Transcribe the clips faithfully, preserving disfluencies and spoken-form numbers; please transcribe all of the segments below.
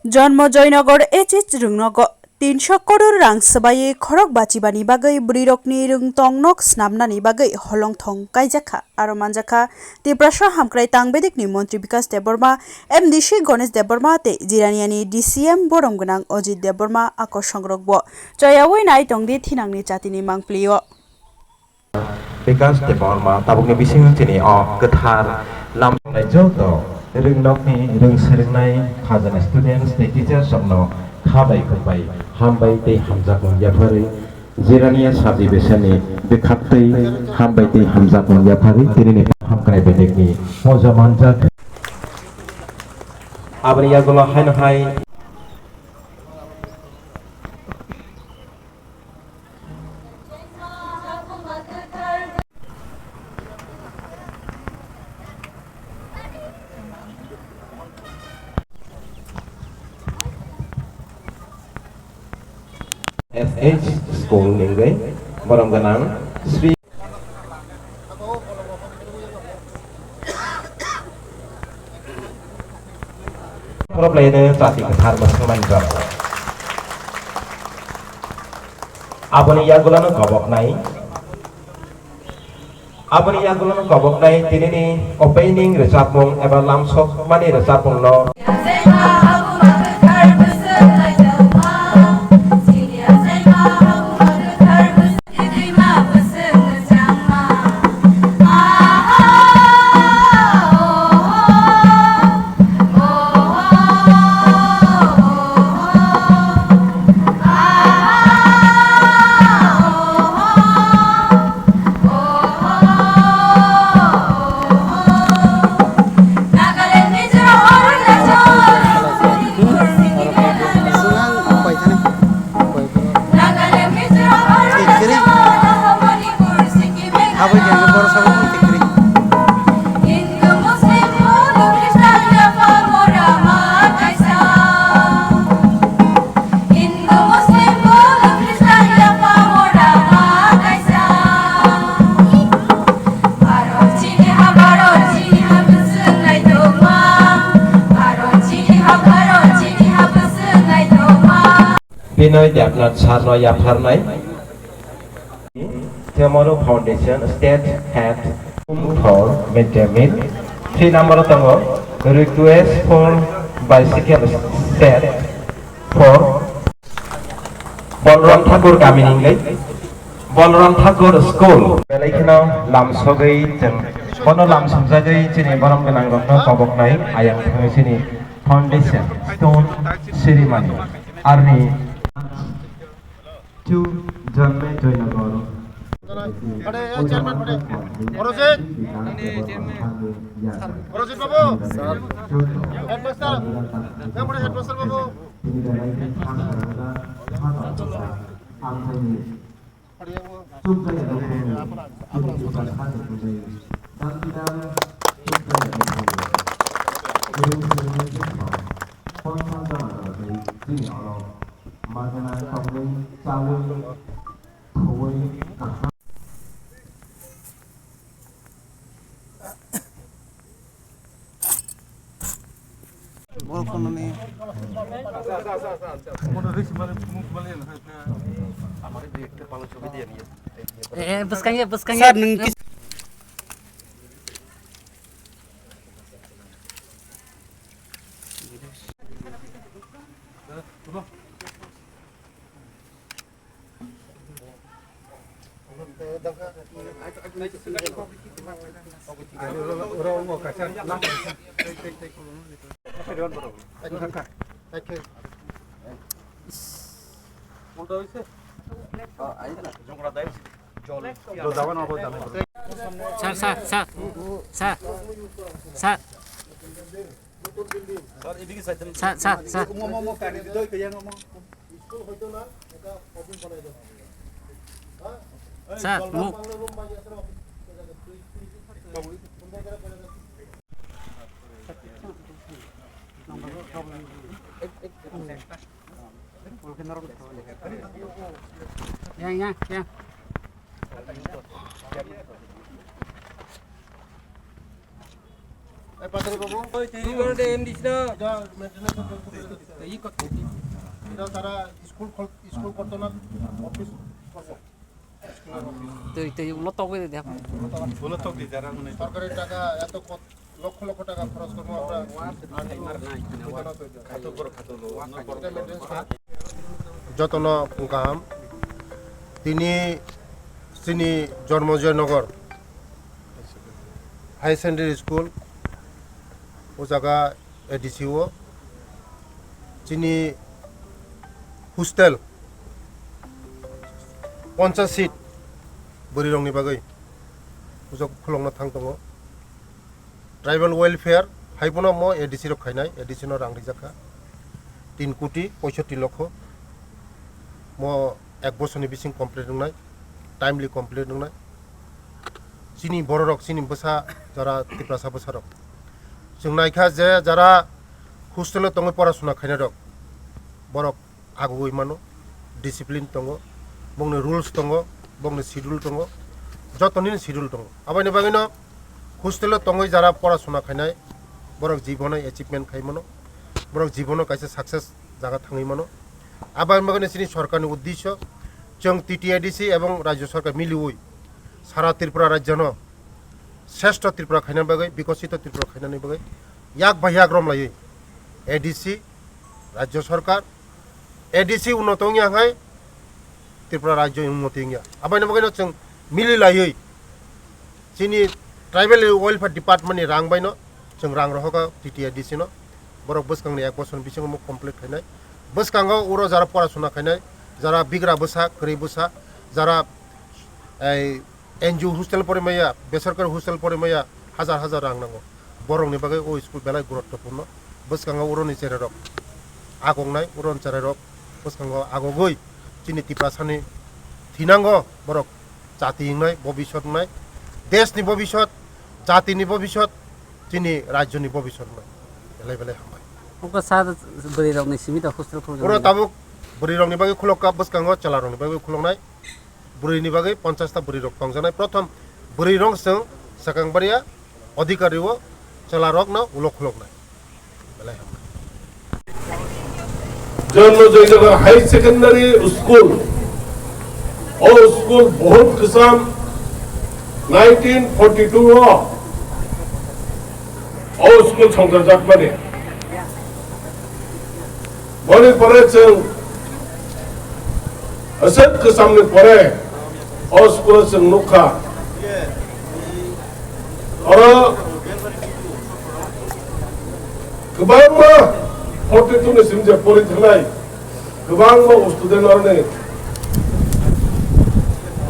Jonmo Joynagar H H Rungnogo tinsho koror rang swbaiwi khorok bachibani bagwi bwrwirokni rwngtongno snamnani bagwi holongthong kaijakha. Aro manjakha Tiprasa hamkrai tangbedekni montri Bikas Debbarma, M D C Ganesh Debbarma tei Jiraniani D C M borom gwnang Ajit Debbarma. Akorsongrokbo choyawi nai tongdi thinangni chatini mangpilio. Bikas Debbarma tabukni bisingo chini o kwthar lam nai joto rwngnokni rwng swrwngnai khajana students tei teachers rokno kha bai kwpai hambai tei hamjakmung yapharwi Jirania sub division ni bwkhaktwi hambai tei hamjakmung yapharwi tinini hamkrai bedekni moja manjak. Aboni yagulo haino hai S H School ni wngwi borom gwnang Sri Problem no chati kwthar mwswkmani jora. Aboni yagulano koboknai. Aboni yagulano koboknai tinini opening rwchapmung eba lamsokmani rwchapmungno. Tikri. Aboni hwnkhe borok sabo tikri. Binoy Debnath sir no yapharnai. Tomorrow Foundation State Head for Mid Day Meal. Three number tongo request for bicycle set for Bolram Thakur kamini wngwi Bolram Thakur School. Belai kheno lamsogwi chwng bono lamsokjagwi chini borom gwnang rokno koboknai ayang thangwi chini foundation stone ceremony arni Two Janmay Joynagar. Ore, chairman, ore. Oro je. Oro je, babu. Headmaster. Yang mana headmaster, babu? Majana tongwi chawi thowoi kaham. Borok kono ni. Eh, eh, bwskang ya, bwskang ya. Sir, nwng kis- Sir, sir, sir, sir, sir. Sir, sir, sir. Sir, move. Yang, yang, yang. Patari babu, এটা maintenance করতে হবে। এটা তারা স্কুল খোল-, স্কুল করতো না, অফিস করবো। স্কুলের office. Twi, twi, ulo togwi de, de. Ulo togwi de, jara mane. সরকারের টাকা এত কত, লক্ষ লক্ষ টাকা খরচ করবো আমরা। Jotono phung kaham. Tini chini Jormojoy Nagar Higher Secondary School, o jaga A D C o chini hostel ponchas seat bwrwi rokni bagwi o jaga khulokna thang tongo. Tribal welfare hai bono mo A D C rok khainai, A D C no rang rijak kha tin koti poisotti lokho. Mo ek bosorni bising complete wngnai, timely complete wngnai. Chini bororok, chini bwsa, jara Tiprasa bwsarok. Chwng naikha je jara hostel o tongwi pora suna khainai rok, borok agugwi mano, discipline tongo, bongni rules tongo, bongni schedule tongo, joto nini schedule tongo. Aboni bagwino hostel o tongwi jara pora suna khainai, borok jibono achievement khai mano, borok jibono kaisa success jaga thangwi mano. Aboni bagwino chini sorkarni uddesyo, chwng T T A D C ebong rajyo sorkar miliwi sara Tripura rajyono sreshto Tripura khaina bagwi, bikosito Tripura khainani bagwi yak bai yak romlaiwi A D C, rajyo sorkar, A D C unnoto wngya hai Tripura rajyo unnoti wngya. Aboni bagwino chwng mili laiwi chini Tribal Welfare Department ni rang baino chwng rang rohoka T T A D C no. Borok bwskangni ek bosorni bisingo mo complete khainai. Bwskango uro jara pora suna khainai, jara bigra bwsa, kwrwi bwsa, jara ei N G O hostel porimaya, besorkari hostel porimaya, hajar hajar rang nango. Borokni bagwi o school belai guruttopurno. Bwskango uroni chererok agongnai, uroni chererok bwskango agogwi chini Tiprasani thinango borok jati wngnai, bobisot wngnai, deshni bobisot, jatini bobisot, chini rajyoni bobisot wngnai. Belai belai hambai. Oko sa bwrwi rokni simi da hostel khuloknai. Oro tabuk bwrwi rokni bagwi khulokka, bwskango chwla rokni bagwi khuloknai. Bwrwini bagwi ponchas ta bwrwi rok tongjaknai. Prothom bwrwi rok chwng swkang baria adhikari o chwla rokno ulo khuloknai. Belai hambai. Janmo Joynagar Higher Secondary School. O school bahut kwcham nineteen forty two o o school songchajak mani. Boni pore chwng aswk kwchamni pore o school o chwng nukha. Oro kwbangma forty two ni simi je pori thangnai, kwbangma student oroni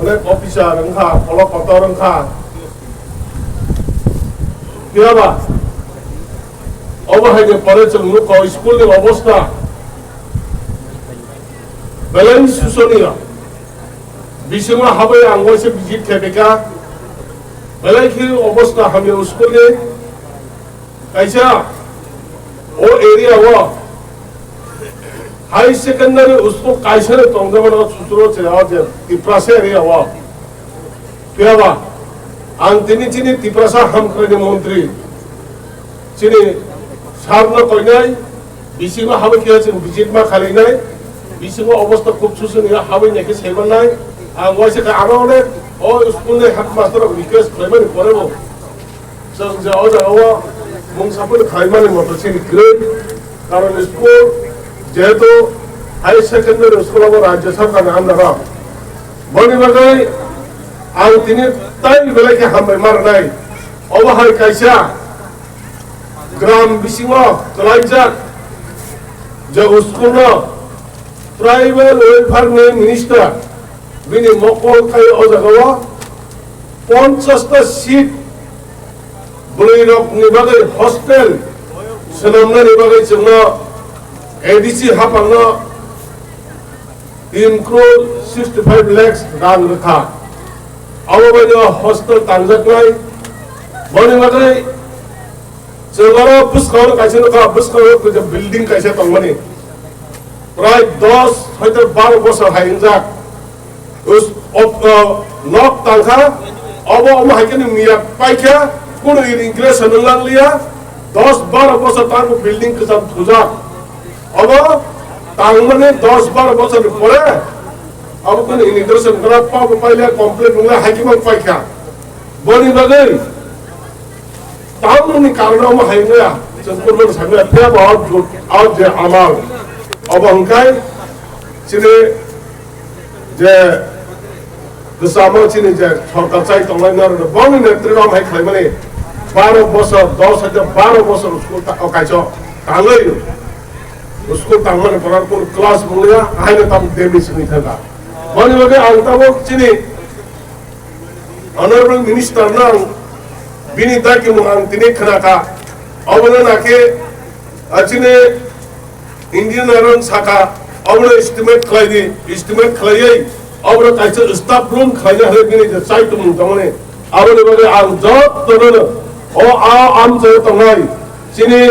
onek officer wngkha, polo kotor wngkha. Phiyaba obo hai je pore chwng nukha o school ni obostha belai susoniya. Bisingo habai ang waisa visit khe phaikha. Belai khe obostha hamya o school ni. Kaisa o area o high secondary school kaisa no tongjago, no susuro se o je Tiprasa area o. Phiyaba ang tini chini Tiprasa hamkrai ni montri chini sir no koinai, bisingo habai khe chwng visit ma khalainai, bisingo obostha khub susuniya, habai naikhe saimanai. Ang waisa khe aro onek o school ni headmaster rok request khlaimani pore bo chwng je o jaga o mungsa phano khlaimani moto chini kwrwi, karon school jehetu high secondary school obo rajya sarkar ni under o, boni bagwi ang tini tai belai khe hambai ma rwnai. Obo hai kaisa gram bisingo kwlaijak je school no tribal welfare ni minister bini mokol khai o jaga o ponchas ta seat bwrwi rok ni bagwi hostel swnamnani bagwi chwngno A D C haphangno tin crore sixty five lakhs rang rwkha. Abo bai no hostel tangjaknai. Boni bagwi chwng oro bwskango kaisa nukha, bwskango kaisa building kaisa tongmani. Prai dos hoite baro bosor hai wngjak. Us-, op-, o, nok tangkha, obo omo hai kheno miya paikha, kunu inauguration wng langliya, Dos baro bosor tamo building kwcham thujak. Obo tangmani dos baro bosor ni pore abo kunu inauguration kora, pa bo paile complete wngla, hai khe mang paikha. Boni bagwi tamoni karone omo hai wngya, chwng kurban sakya, phiya bo out, out je amal. Obo hwnkhe chini je kwchamo chini je sorkar chai tongnai norokno bongni netrino hai khlaimani baro bosor, dos hajar baro bosor school ta-, o kaisa tangwi school tangmani borok kunu class wngya, haino tamo demi simi thangkha. Boni bagwi ang tabuk chini Honorable Minister no ang bini dakimung ang tini khnakha. Obono nakhe, ah, chini Engineer rok sakha, obono estimate khlai di, estimate khlaiwi obono kaisa staff room khlaina hai bini je chai tongmung tongmani. Aboni bagwi ang jotono o a amchai tongnai chini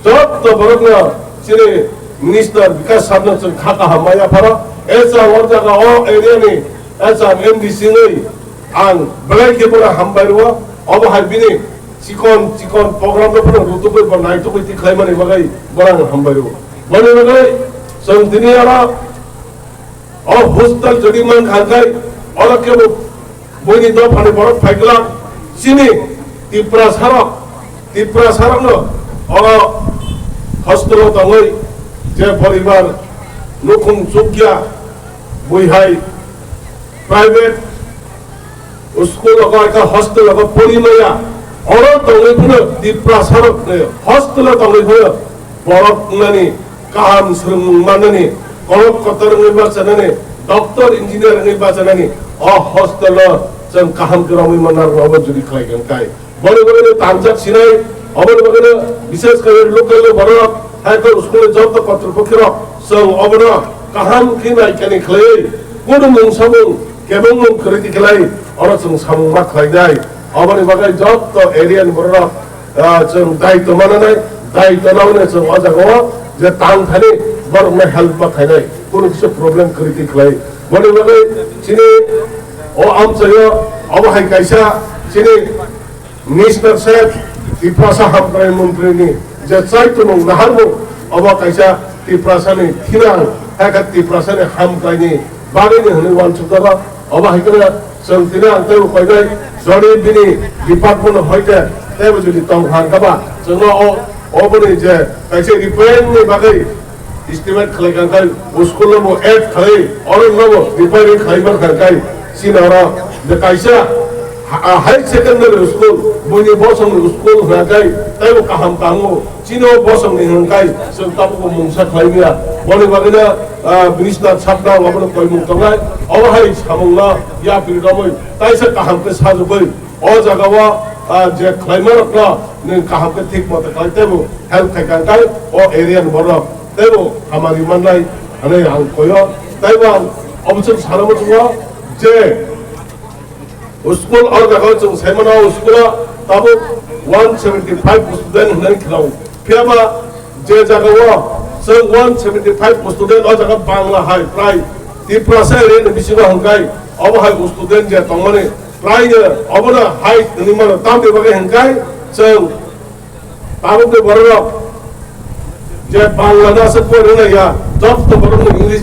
joto borokno chini Minister Bikash Sarno chwng kha kaham maya phano. Esa o jaga o area ni esa M D C wngwi ang belai khe bono hambai rwo. Obo hai bini chikon chikon program no phano rutugwi bo naitugwi tikhlaimani bagwi bono ang hambai rwo. Boni bagwi chwng tini oro o hostel jodi man kha khe oro kebo buini dophani borok phai glak chini Tiprasa rok, Tiprasa rokno oro hostel o tongwi je poribar nukhung chukya bui hai private school o kha hostel o pori maya, oro tongwi phano Tiprasa rok hostel o tongwi phano borok wngnani kaham swrwngmung mannani, kolok kotor wngwi bachanani, doctor, engineer wngwi bachanani, o hostel o chwng kaham khe romwi manna rwna bo jodi khlai kha kai. Boni bagwi no tangjak sinai, oboni bagwi no bishes khe local ni borok, hai khe school ni joto kotripokhi rok, chwng obono kaham khe nai kani khlaiwi, kunu mung samung, kebengmung kwrwi khlai, oro chwng samung ma khlainai. Oboni bagwi joto area ni borok rok, ah, chwng daitw mananai, daitw nangni chwng o jaga o je tang thani borok no help ma khainai, kunu kisa problem kwrwi khlai. Boni bagwi chini o amchaio obo hai kaisa chini Minister saheb, Tiprasa Hamkrai Montri ni je chaitumung naharmung, obo kaisa Tiprasa ni thinang, hai khe Tiprasa ni hamkrai ni bagwi ni hwnwi uansukjago. Obo hai kheno chwng tini ang teibo koinai, jodi bini department hoite teibo jodi tong kha hwnkhe ba, chwngno o, oboni je kaisa repair ni bagwi estimate khlai kha khe, o school no bo add khlai, oro no bo repairing khlai man kha khe, chini oro je kaisa ha-, high secondary school, buini bosong ni school hwnkhe, teibo kaham tango, chini o bosong ni hwnkhe, chwng tabuk bo mungsa khlai maya. Boni bagwi no, ah, minister sakno obono koimung tongnai, obo hai samung no yapri romwi, taisa kaham khe sajagwi, o jaga o, ah, je khlaima rokno nwng kaham khe thik moto khlai teibo help khai kha khe o area ni borok teibo hamari mannai hwnwi ang koyo. Teibo ang obo chwng sana muchungo je school o jaga o chwng sai mano, o school o tabuk one seventy five student hwnwi khwlao. Phiya ba je jaga o chwng one seventy five student o jaga Bangla hai prai Tiprasa area ni bisingo hwnkhe obo hai student je tongmani prai no obono hai hwnwi mano. Tamni bagwi hwnkhe chwng tabukni bororok je Bangla no aswk pori rwnai ya, joto borokno English,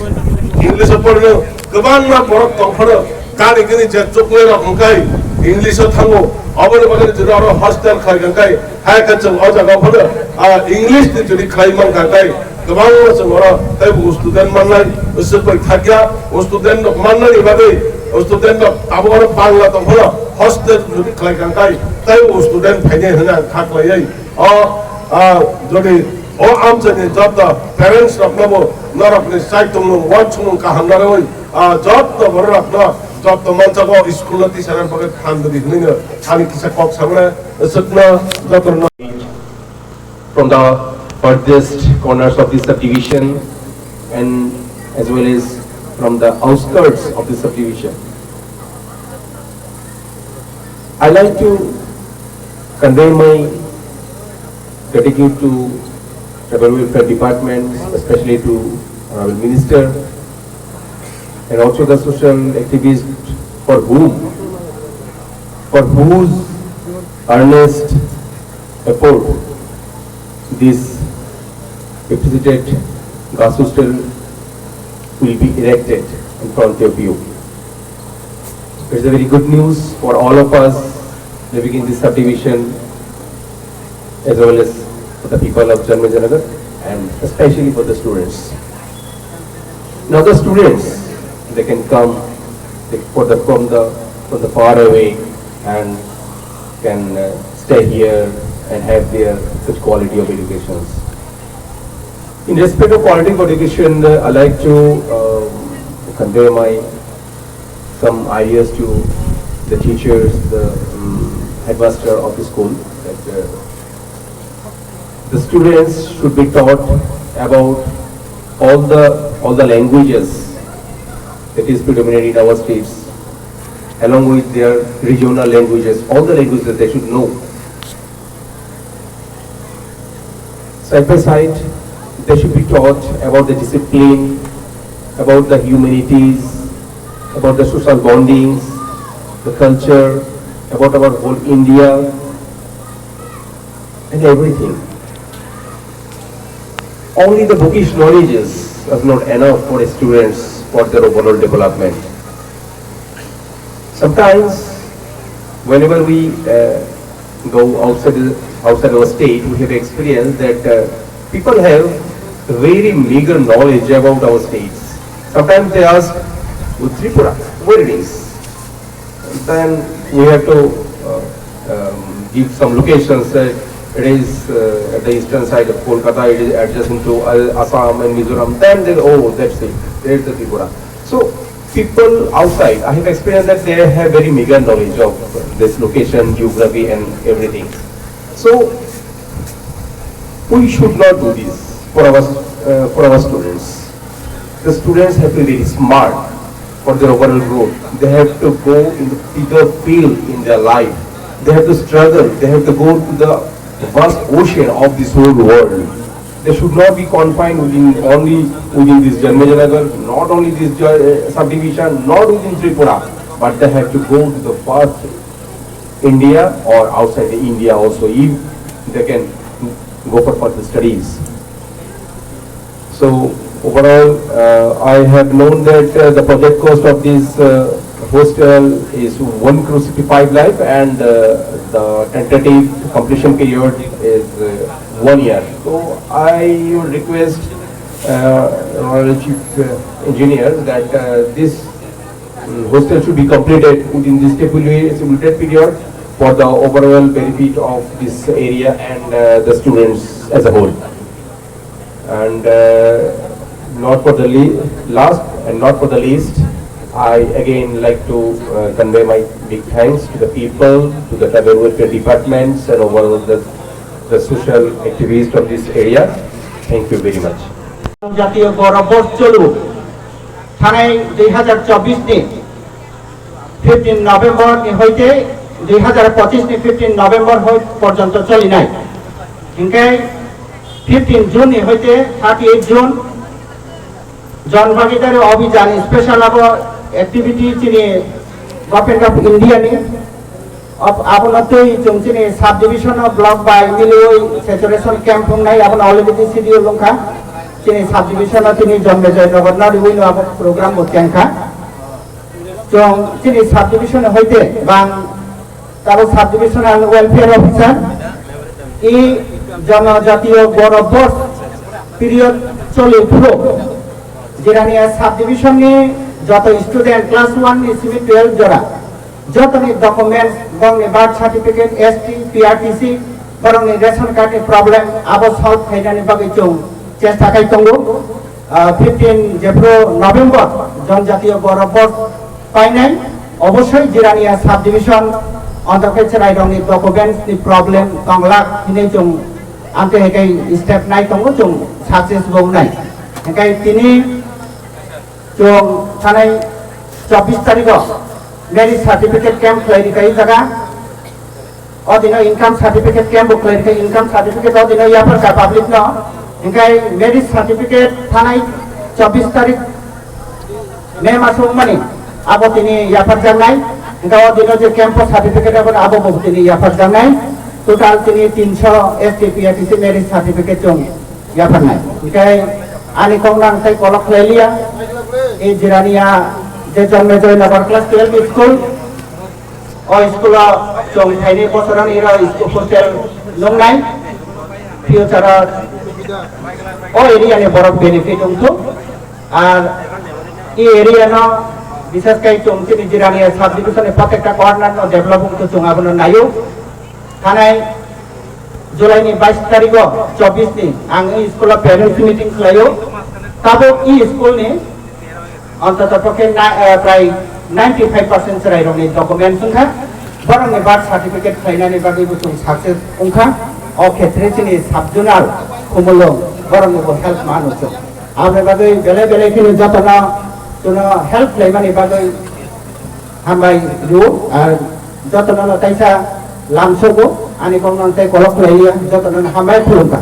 English o pori rw kwbangma borok tong phano gari gini je chuknai rok hwnkhe English o thango. Oboni bagwi jora oro hostel khai hwnkhe hai khe chwng o jaga o phano, ah, English ni jodi khlai man kha khe kwbangma chwng oro teibo student mannai swk bai thakya, student rok mannani bagwi student rok abo oro Bangla tong phano hostel jodi khlai kha khe teibo student phainai hwnwi ang kha khlaiwi o, ah, jodi o amchaini joto parents rokno bo norokni chaitumung uansukmung kaham narwi, ah, joto bororokno joto manchago school o tisana bagwi phan rwdi hwnwi no ani kisa kok samani swkno jotono. From the furthest corners of the subdivision and as well as from the outskirts of the subdivision. I like to convey my gratitude to Tribal Welfare Department, especially to Honorable Minister and also the social activists for whom, for whose earnest Therefore, this reputed girls' hostel will be erected in front of you. It's a very good news for all of us living in this subdivision, as well as for the people of Janmejanagar and especially for the students. Now the students, they can come, they, for the, from the, from the far away and can, uh, stay here and have their such quality of educations. In respect of quality of education, uh, I like to, um, convey my some ideas to the teachers, the, um, headmaster of the school, that, uh, the students should be taught about all the, all the languages that is predominant in our states, along with their regional languages, all the languages they should know. Side by side, they should be taught about the discipline, about the humanities, about the social bondings, the culture, about our whole India, and everything. Only the bookish knowledges is not enough for students for their overall development. Sometimes, whenever we, uh, go outside the, outside our state, we have experienced that, uh, people have very meager knowledge about our states. Sometimes they ask, "Oh, Tripura, where it is?" Then we have to, uh, um, give some locations that it is, uh, at the eastern side of Kolkata, it is adjacent to, uh, Assam and Mizoram. Then they, "Oh, that's it, there's the Tripura." So people outside, I have experienced that they have very meager knowledge of this location, geography and everything. So we should not do this for our, uh, for our students. The students have to be very smart for their overall growth. They have to go in the bigger field in their life. They have to struggle. They have to go to the vast ocean of this whole world. They should not be confined within, only within this Janmejanagar, not only this, uh, subdivision, not within Tripura, but they have to go to the vast India or outside the India also, if they can go for further studies. So overall, uh, I have known that, uh, the project cost of this, uh, hostel is one crore sixty-five lakh, and, uh, the tentative completion period is, uh, one year. So I would request, uh, our chief, uh, engineer that, uh, this, mm, hostel should be completed within this stipulated, stipulated period for the overall benefit of this area and, uh, the students as a whole. And, uh, not for the le-, last and not for the least, I again like to, uh, convey my big thanks to the people, to the tribal welfare departments, and overall the, the social activists of this area. Thank you very much. জাতীয় গৌরববোধ চলুক। থানায় দুই হাজার চব্বিশ নি fifteen November নি হইতে দুই হাজার পঁচিশ নি ফিফটিন নভেম্বর হই পর্যন্ত চলি নাই। Hinkhe fifteen June ni hoite thirty-eight June jon bhagidari abhijan special abo activity chini Government of India ni ab-, abono twi chwng chini subdivision o block bai milwi saturation camp wngnai, abono already schedule wngkha. Chini subdivision o tini Janmejai Nagar no riwi no abo program bo kengkha. Chwng chini subdivision hoite bang Tabuk Sub Divisional Welfare Officer, e Janajatiyo Gaurav Borse period choli phuru, Jirania Sub Division ni joto student class one ni simi twelve jora, jotoni documents, bongni birth certificate, S T, P R T C, borokni ration card ni problem, abo solve khainani bagwi chwng chesta khai tongo. Ah, fifteen jephru November Janjatiyo Gaurav Borse painai, obosoi Jirania Sub Division ontok khe chwrairokni documents ni problem tonglak hinwi chwng amtwi hai khe step nai tongo, chwng success bo wngnai. Hinkhe tini chwng thanai chobbish tarikho marriage certificate camp khlai rikha i jaga. O dino income certificate camp bo khlai rikha, income certificate o dino yapharkha public no. Hinkhe marriage certificate thanai chobbish tarik May maso wngmani abo tini yapharjaknai. Hinkhe o dino je camp o certificate abo, abo bo tini yapharjaknai. Total tini tinso S T P R T C merit certificate chwng yapharnai. Hinkhe ani kok nang tei kolok khlai liya. E Jirania je Jonmejoy Nagar class twelve school, o school o chwng phaini bosoroni iro school hostel nungnai. Future o o area ni borok benefit wngthok. Ar e area no bishes khai chwng chini Jirania sub division ni protekta corner no develop wngthok, chwng abono naio. Thanai July ni bais tarikh o chobbish ni ang e school o parents meeting khlaio. Tabuk e school ni ontoto pokhe na, eh, prai ninety five percent chwrai rokni documents wngkha. Borokni birth certificate khlainani bagwi bo chwng success wngkha. O khetre chini sub zonal Khumulwng borokni bo help mano chwng. Aboni bagwi belai belai kheno jotono chwngno help khlaimani bagwi hambai rwo, ar jotono no taisa lamsogo, ani kok nang tei kolok khlaiya, jotono no hambai khulumkha.